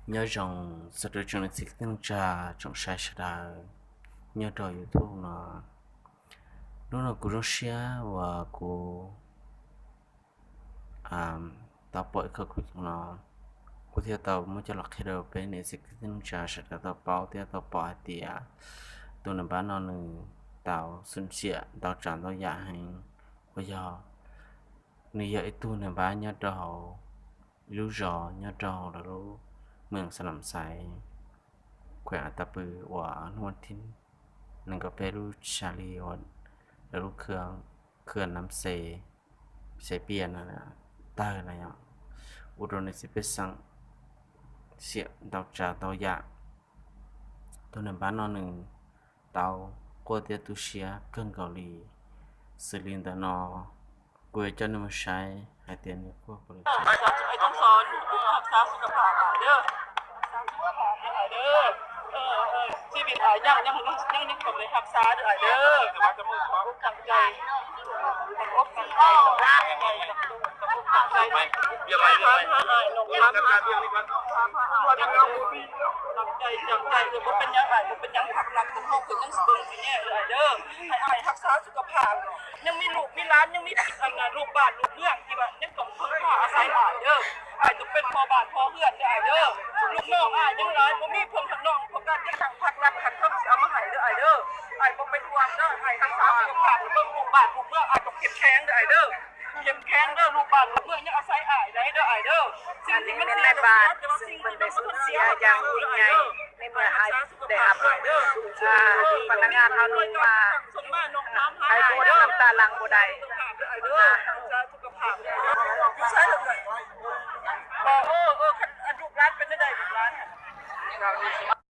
Nhớ dòng sự đối trường này thì tin cha trọng sai sẽ đào nhớ đòi YouTube nó. Lúc nào cũng rung xia và cũng à, tao pọi khâu của chúng nó. Cũng theo tao muốn cho lọc khi đầu bên này thì tin cha sẽ đào tao báo theo tao báo hạt tiệt. Tụi nó bán nó nửa tao xuân xịa, tao tràn tao dạ hành. Của do nửa giờ ít tu nửa bán nhớ đầu. Lũ giò nhớ trâu là lũ mường Sa Nắm Say, ແຂວງອັດຕະປື ວ່າ ນວນທິນ ນັ້ນກໍເປັນລາວຊາລີ ວ່າ ແລ້ວລາວເຂື່ອນ ເຂື່ອນນ້ຳເຊ ເຊປຽນນັ້ນນະ ເຕີນະຫຍັງ ອຸດົນນີ້ຊິເປັນສັງ ເສຍເຕົາຈາເຕົາຢາ ໂຕນັ້ນບ້ານນອນໜຶ່ງ ເຕົາ ກົວເຕຍຕູເຊຍ ເກິ່ງເກົາຫຼີ ສະລິນຕະນໍ ກວຍເຈົ້າໜຶ່ງມາໃຊ້ ໃຫ້ເຕຍໜຶ່ງ ພວກບໍລິຈາກ ໄອ້ ໄອ້ຕ້ອງສອນ ຮັກສາສຸຂະພາບເດີ ເດີ ເອີ ເອີ ຊີວິດອ້າຍຍັງ ຍັງ ຍັງ ຍັງຕ້ອງໄດ້ຮັກສາເດີອ້າຍເດີ ຕັ້ງໃຈ ຕັ້ງອົກຕັ້ງໃຈ ຕັ້ງອົກຕັ້ງໃຈ ຖາມຫາອ້າຍ ນ້ອງຖາມຫາອ້າຍ ຕັ້ງໃຈ ຕັ້ງໃຈ ເອີ ບໍ່ເປັນຫຍັງອ້າຍ ບໍ່ເປັນຫຍັງ ພັກລັບຂອງເຮົາເພິ່ນຍັງຊິເບິ່ງຊິແຍງເດີອ້າຍເດີ ໃຫ້ອ້າຍຮັກສາສຸຂະພາບ ຍັງມີລູກມີຫຼານ ຍັງມີ ອັນນ່າ ລູກບ້ານລູກເມືອງທີ່ວ່າຍັງຕ້ອງເພິ່ງພາອາໄສອ້າຍເດີ ອ້າຍຕ້ອງເປັນພໍ່ບ້ານພໍ່ເຮືອນເດີອ້າຍເດີ ລູກນ້ອງອ້າຍຍັງຫຼາຍ ບໍ່ມີເພິ່ນທຳນອງ ພວກການຈັດຕັ້ງພັກລັດຂັ້ນເທິງຊິເອົາມາໃຫ້ເດີອ້າຍເດີ ອ້າຍບໍ່ເປັນຫ່ວງເດີ ອ້າຍຮັກສາສຸຂະພາບ ເບິ່ງລູກບ້ານລູກເມືອງ ອ້າຍຕ້ອງເຂັ້ມແຂງເດີອ້າຍເດີ ເຂັ້ມແຂງເດີ ລູກບ້ານລູກເມືອງຍັງອາໄສອ້າຍໄດເດີອ້າຍເດີ ສິ່ງທີ່ມັນເສຍກໍເສຍ ແຕ່ວ່າສິ່ງທີ່ມັນບໍ່ເສຍຢ່າງຍິ່ງໃຫຍ່ ໃນເມື່ອອ້າຍໄດ້ຮັບ ອ່າ ພະນັກງານເຮົາລົງມາ ໃຜບໍ່ນ້ຳຕາຫຼັ່ງບໍ່ໄດ້ ອ່າ ສຸຂະພາບ ຢູ່ໃສລະ ເອີ ເອີ ເອີ ອັນລູກຫຼານເປັນຈັ່ງໃດ ລູກຫຼານ?